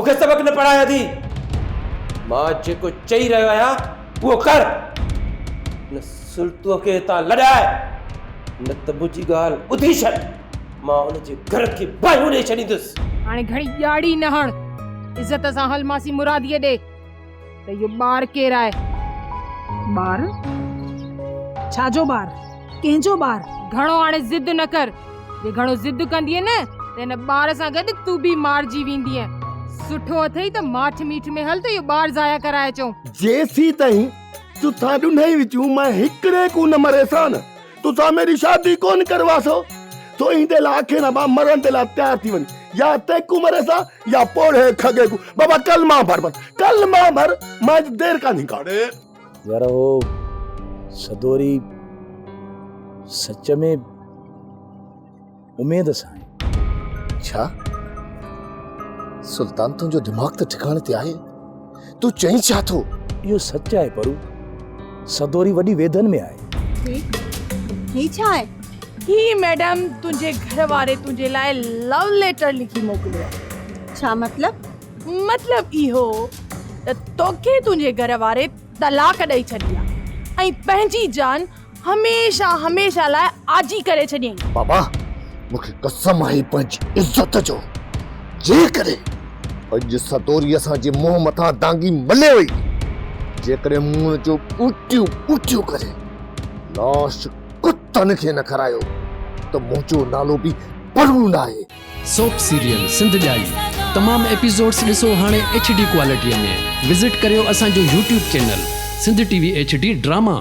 مون کي سبق نه پڙهاء ادي. مان جيڪو چئي رهيو آهيان اهو ڪر. هن سلطوء کي هتان لڏاء، نه ته منهنجي ڳالهه ٻڌي ڇڏ، مان ان جي گهر کي باهيون ڏئي ڇڏيندس. هاڻي گهڻي ڄاڙي نه هڻ، عزت سان هل ماسي مراديء ڏي. ته اهو ٻار ڪير آهي؟ ٻار؟ ڇا جو ٻار؟ ڪنهن جو ٻار؟ گهڻو هاڻي ضد نه ڪر. جي گهڻو ضد ڪندينء نه ته هن ٻار سان گڏ تون به مارجي ويندينء. سٺو اٿئي ته ماٺ ميٺ ۾ هل ته اهو ٻار ضايع ڪرائي اچون. جيسيتائين تسان ڏنهين وچون مان هڪڙي ڪون نه مريسان، تسان ميري شادي ڪون ڪرواسو. سو ايندي لا آکي نه مان مرڻ the لا تيار ٿي وڃ. يا تيڪون مريسان يا پوڙهي کڳي ڪون. بابا ڪلما ڀر بس ڪلما ڀر مان اڄ دير ڪانهي ڪا. يار هو سدوري سچ ۾ اميد سان آهي. ڇا؟ سلطان تنهنجو دماغ ته ٺڪاڻي تي آهي؟ تون چئين ڇا ٿو؟ اهو سچ آهي پرو، سدوري وڏي ويڌن ۾ آهي. هي هي ڇا آهي؟ هي ميڊم تنهنجي گهر واري تنهنجي لاء لو ليٽر لکي موڪليو آهي. ڇا مطلب؟ مطلب اهو ته توکي تنهنجي گهر واري طلاق ڏئي ڇڏي آهي ۽ پنهنجي جان هميشه هميشه لاء آجي ڪري ڇڏيائين. بابا مون کي قسم آهي پنهنجي عزت جو جيڪڏهن اڄ سدوري اسان جي منهن مٿان دانگي ملي وئي جيڪڏهن مون ان جو ٻوٽيون ٻوٽيون ڪري لاش ڪتن کي نه کارايو ته منهنجو نالو به پرو ناهي. سوپ سيريل سنڌ ڄائي تمام ايپيسوڊس ڏسو هاڻي ايڇ ڊي ڪوالٽي ۾ وزٽ ڪريو اسان جو YouTube channel Sindh T V H D drama.